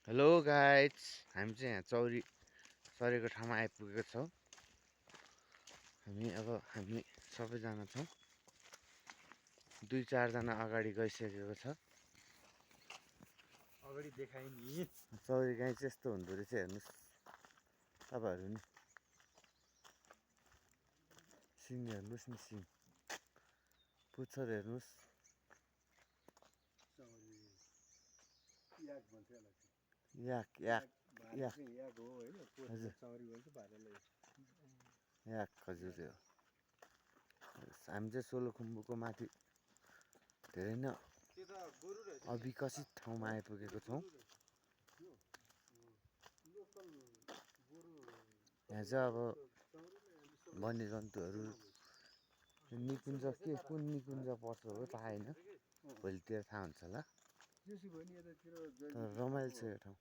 Hello guys, हामी चाहिँ यहाँ चौरी सरेको ठाउँमा आइपुगेको छौँ। हामी सबैजना छौँ। 2-4 जना अगाडि गइसकेको छ। अगाडि देखाइ नि चौरी गाई चाहिँ यस्तो हुँदो रहेछ, हेर्नुहोस् तपाईँहरू नि। सिङ हेर्नुहोस् नि, सिङ पुच्छर हेर्नुहोस्। याक भन्छ यसलाई। याक याक याक याक हो होइन, हजुर, चौरी भन्छ भालेलाई। याक हजुर हो। हामी चाहिँ सोलुखुम्बुको माथि धेरै नै अविकसित ठाउँमा आइपुगेको छौँ। यहाँ चाहिँ अब वन्यजन्तुहरू निकुञ्ज के कुन निकुञ्ज पर्छ हो थाहा होइन, भोलितिर थाहा हुन्छ होला। तर रमाइलो छ यो ठाउँ।